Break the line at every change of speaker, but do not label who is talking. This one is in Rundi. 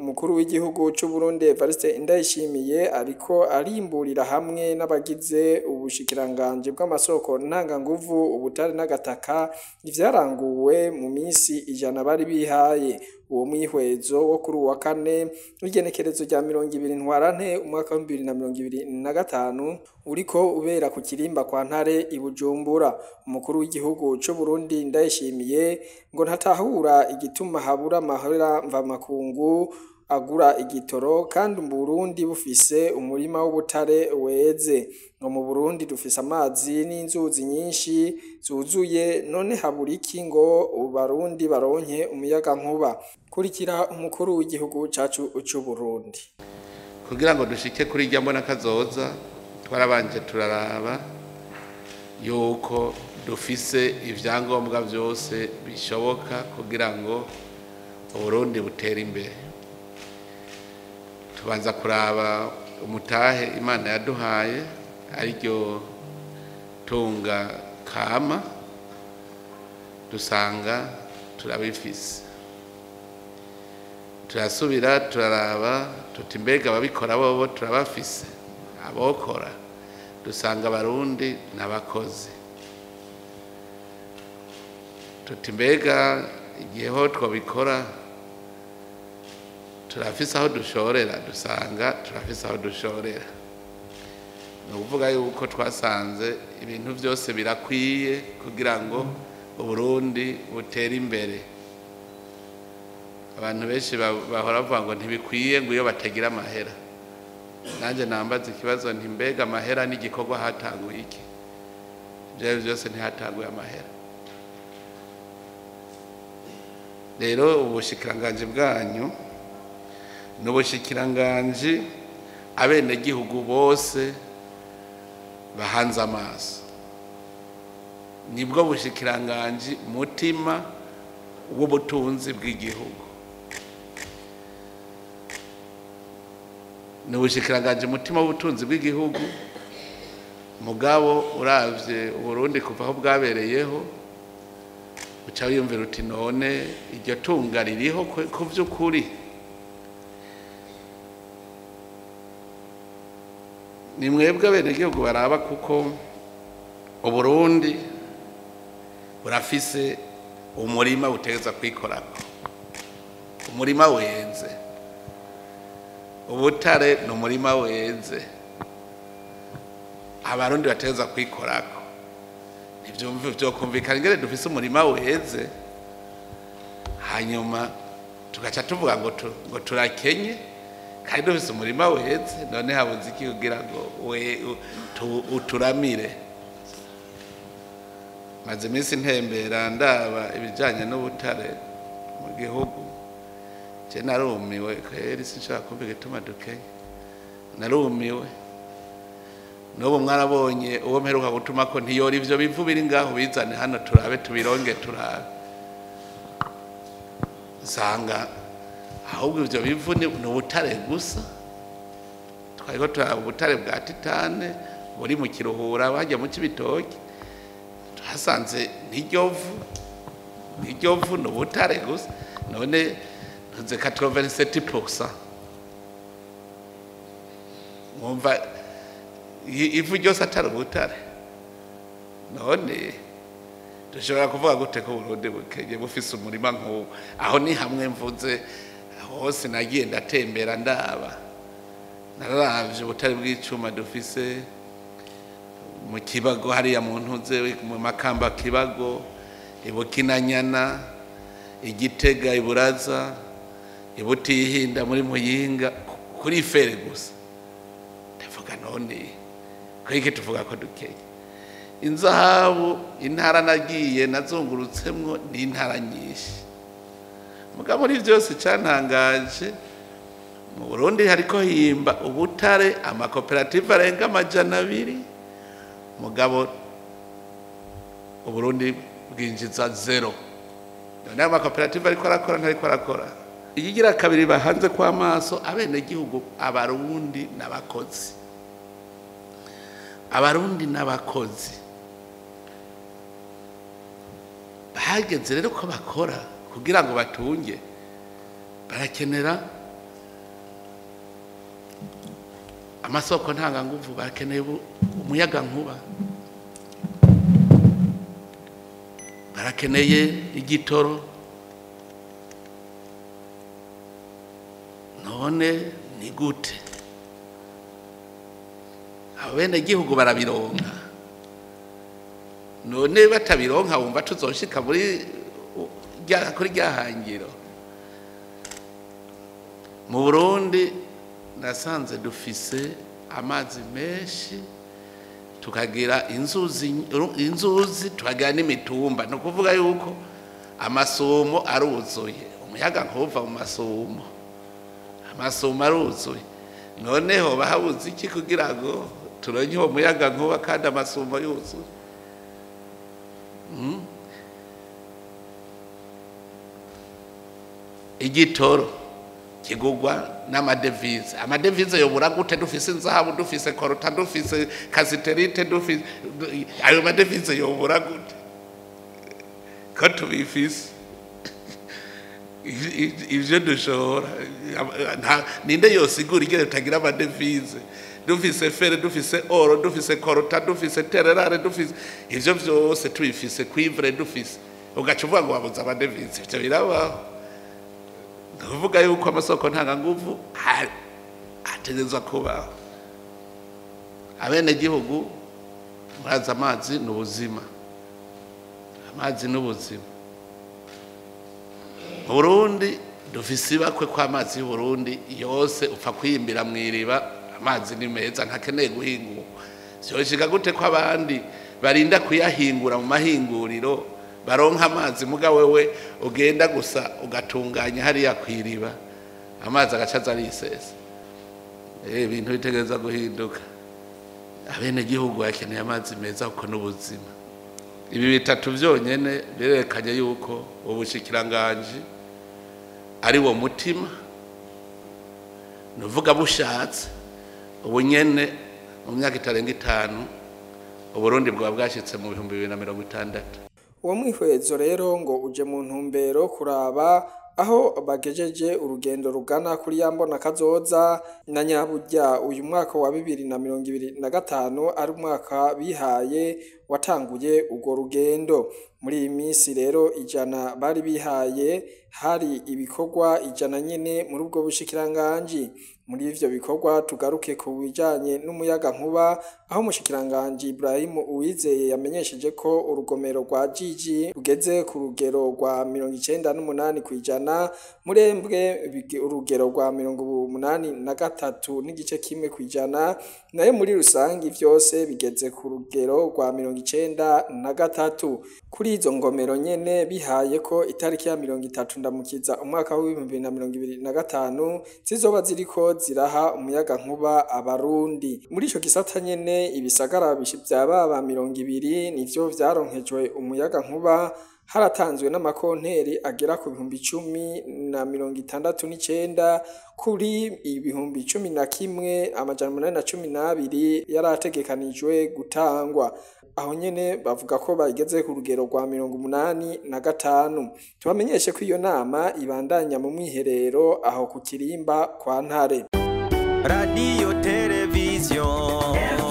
Umukuru w'igihugu c'u Burundi Evariste Ndayishimiye ariko arimburira hamwe n'abagize ubushikiranganji bw'amasoko ntanganguvu, ubutare n'agataka ivyaranguwe mu misi 100 bari bihaye. Uwo mwihwezo wo kuri uwa kane w'igenekerezo rya 20 Ntwarante umwaka wa 2025 uriko ubera ku kirimba kwa Ntare i Bujumbura. Umukuru w'igihugu c'u Burundi Ndayishimiye ngo ntatahura igituma habura amahera mvamakungu agura igitoro kandi mu Burundi bufise umurima w'ubutare weze. Ngo mu Burundi dufise amazi n'inzuzi nyinshi zuzuye, none habura iki ngo Abarundi baronke umuyagankuba? Kurikira umukuru w'igihugu cacu c'u Burundi.
Kugira ngo dushike kuri irya mbona kazoza, twarabanje turaraba yuko dufise ivyangombwa vyose bishoboka kugira ngo Uburundi butere imbere. Tubanza kuraba umutahe Imana yaduhaye, ariryo tunga kama, dusanga turabifise. Turasubira turaraba tuti mbega ababikora bobo turabafise, abokora dusanga Abarundi n'abakozi. Tuti mbega igihe ho twabikora turafise aho dushorera, dusanga turafise aho dushorera. Ni ukuvuga yuko twasanze ibintu vyose birakwiye kugira ngo Uburundi butere imbere. Abantu benshi bahora bavuga ngo ntibikwiye ngo iyo batagira amahera. Nanje nambaza ikibazo nti mbega amahera n'igikorwa hatanguye iki? Ivyo vyose ntihatanguye amahera. Rero ubushikiranganji bwanyu n'ubushikiranganji abenegihugu bose bahanze amaso, nibwo bushikiranganji mutima w'ubutunzi bw'igihugu. N'ubushikiranganji mutima w'ubutunzi bw'igihugu. Mugabo uravye Uburundi kuva aho bwabereyeho, uca wiyumvira uti none iryo tunga ririho ku vy'ukuri? Ni mwebwe abenegihugu baraba, kuko Uburundi burafise umurima butegerezwa kwikorako, umurima weze. Ubutare ni umurima weze, Abarundi bategerezwa kwikorako. Ntivyumva vyokumvikana ingene dufise umurima weze, hanyuma tugaca tuvuga ngo turakenye kandi dufise umurima weze. None habuze iki kugira ngo uturamire? Maze iminsi ntembera ndaba ibijanye n'ubutare mu gihugu, je narumiwe kweri, sinshobora kumva igituma dukenye, narumiwe. N'ubu mwarabonye uwo mperuka gutuma ko ntiyora ivyo bivu biri ngaho bizane hano turabe tubironge turabe. Nsanga ahubwo ivyo bivu ni ubutare gusa. Twariko turaba ubutare bwa titane buri mu Kiruhura bajya mu Cibitoke, twasanze n'iryovu ni ubutare gusa. None ntuze 87%, mwumva ivu ryose atari ubutare? None dushobora kuvuga gute ko Burundi bukenye bufise umurima nk'uwo? Aho ni hamwe mvuze, hose nagiye ndatembera ndaba, nararavye ubutare bw'icuma dufise mu Kibago hariya mu Ntuze, mu Makamba Kibago, Ibukinanyana, Igitega, Iburaza, Ibutihinda muri Muyinga, kuri fere gusa. Ndavuga none kwiki tuvuga ko dukenye? Inzahabu intara nagiye nazungurutsemwo ni intara nyinshi. Mugabo muri vyose cantangaje, mu Burundi hariko himba ubutare amakoperative arenga 200, mugabo Uburundi bwinjiza 0. None amakoperative ariko arakora ntariko arakora. Ikigira kabiri bahanze kwa maso abenegihugu, Abarundi n'abakozi. Abarundi n'abakozi bahageze rero ko bakora kugira ngo batunge, barakenera Amasoko ntanganguvu barakeneye umuyaga nkuba, barakeneye igitoro. None ni gute abenegihugu barabironka? None batabironka wumva tuzoshika muri kuri rya hangiro? Mu Burundi nasanze dufise amazi menshi, tukagira inzuzi, tukagira n'imitumba. Ni ukuvuga yuko amasumo aruzuye, umuyaga nkuva mu masumo, amasumo aruzuye. Noneho bahabuze iki kugira ngo turonke uwo muyaga nkuba kandi amasumo yuzuye? Igitoro kigugwa n'amadevize. Amadevize yobura gute dufise inzahabu, dufise korota, dufise kasiterite, dufise ayo madevize yobura gute ko tubifise? Ivyo dushora ninde yosigura ingene tutagira amadevize? Dufise fere, dufise oro, dufise korota, dufise tererare, dufise ivyo vyose tubifise, cuivre dufise, ugaca uvuga ngo wabuze amadevize. Ivyo birabaho? Ndavuga yuko amasoko ntanganguvu ategerezwa kubaho. Abenegihugu murazi, amazi ni ubuzima, amazi ni ubuzima. Mu Burundi dufise ibakwe kw'amazi y'Uburundi yose, upfa kwiyimbira mw'iriba, amazi ni meza, ntakeneye guhingurwa. Vyoshika gute ko abandi barinda kuyahingura mu mahinguriro baronka amazi, muga wewe ugenda gusa ugatunganya hariya kw'iriba, amazi agaca aza arisesa? Ibintu bitegerezwa guhinduka. Abenegihugu bakeneye amazi meza kuko n'ubuzima. Ibi bitatu vyonyene birerekanye yuko ubushikiranganji ari wo mutima. Nuvuga bushatse ubu nyene mu myaka itarenga 5 Uburundi bwaba bwashitse mu 2060.
Uwo mwihwezo rero ngo uje mu ntumbero kuraba aho bagejeje urugendo rugana kuri ya mbona kazoza, na nyaburya uyu mwaka wa 2025 ari umwaka bihaye watanguye urwo rugendo. Muri iyi minsi rero 100 bari bihaye, hari ibikorwa 100 nyene muri ubwo bushikiranganji. Muri ivyo bikorwa tugaruke ku bijanye n'umuyaga nkuba, aho umushikiranganji Ibrahim Uwizeye yamenyesheje ko urugomero rwa Jiji rugeze ku rugero rwa 98%, Murembwe urugero rwa 83.1%, nayo muri rusangi vyose bigeze ku rugero rwa 93. Kuri izo ngomero nyene bihaye ko itariki ya 30 Ndamukiza umwaka wa 2025 zizoba ziriko ziraha umuyaga nkuba Abarundi. Muri ico gisata nyene ibisagara vya baba 20 nivyo vyaronkejwe umuyaga nkuba, haratanzwe n'amakonteri agera ku 10,069 kuri 11,812 yarategekanijwe gutangwa. Aho nyene bavuga ko bageze ku rugero rwa 85. Tubamenyeshe ko iyo nama ibandanya mu mwiherero aho ku Kirimba kwa Ntare.
Radio television.